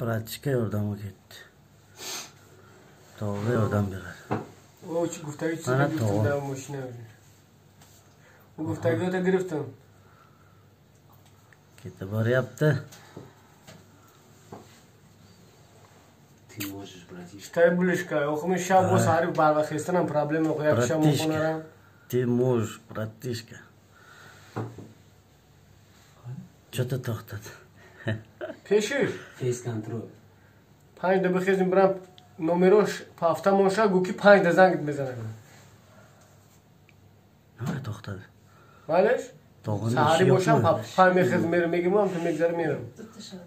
Братишка yordamga ketdi. Tog'a yordam beradi. O чӣ гуфтагӣ чиз Mana гирифтам tog'a. Дар мошина. U гуфтагиёта гирифтам. Ketib boryapti. Ты можешь, братишка. Штай булишка. Охми шаб бо саҳари барвақт хестанам проблема охи як шаб Братишка. мохонарам. Ты можешь, братишка. Что-то to'xtadi. Пешиш. Фейс контроль. 5 да бихезем бирам номерош пафтамон ша гӯ ки 5 да зангит мезанам. Nima to'xtadi? Малеш? Tog'ani Саҳарӣ ishi бошам yo'qmi? 5 мехезем мерам мегирам ту мегзарам мерам. Bitta shahar.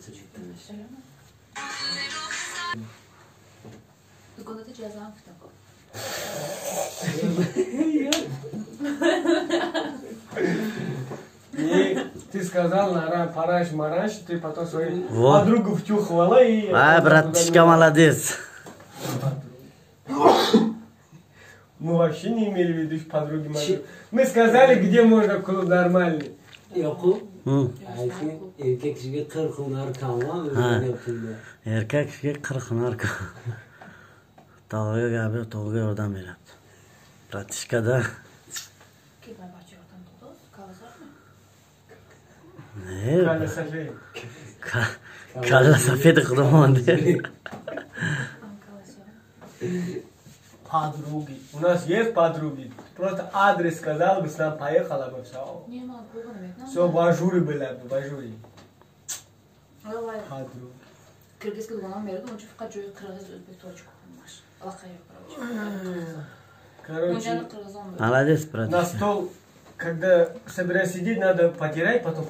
Чуть Do'konda jazam kutib. И ты сказал на параш мараш, ты потом свою Вот. подругу втюхивала и. А, братишка, молодец. Мы вообще не имели в виду подруги мои. Мы сказали, где можно клуб нормальный. Yoqub, Hı. ayting, erkak kishiga 40 hunar kammi, Ha. o'rganyapti. Erkak kishiga 40 hunar ko'p. Tog'aga gap yo'q, tog'aga yordam beryapti. Братишка da. Kelma barcha yordam to'g'ri, kavasarmi? Ne? Kalla safed. Kalla safedi qilaman de. Kavasar. Подруги. У нас есть подруги. Просто адрес сказал бы, с нам поехала бы, все. Не могу, nima Все, в ажуре была бы, в ажуре. Voy, Подруги. Kirgizga do'kondan berdi, uncha faqat joyi qirg'iz, o'zbek, tojik qo'ymash. Aloqa yo'q, короче. Короче, Unchalik qirg'iz olmaydi. Молодец, на братишка. стол, когда собираешься сидеть, надо потирать, потом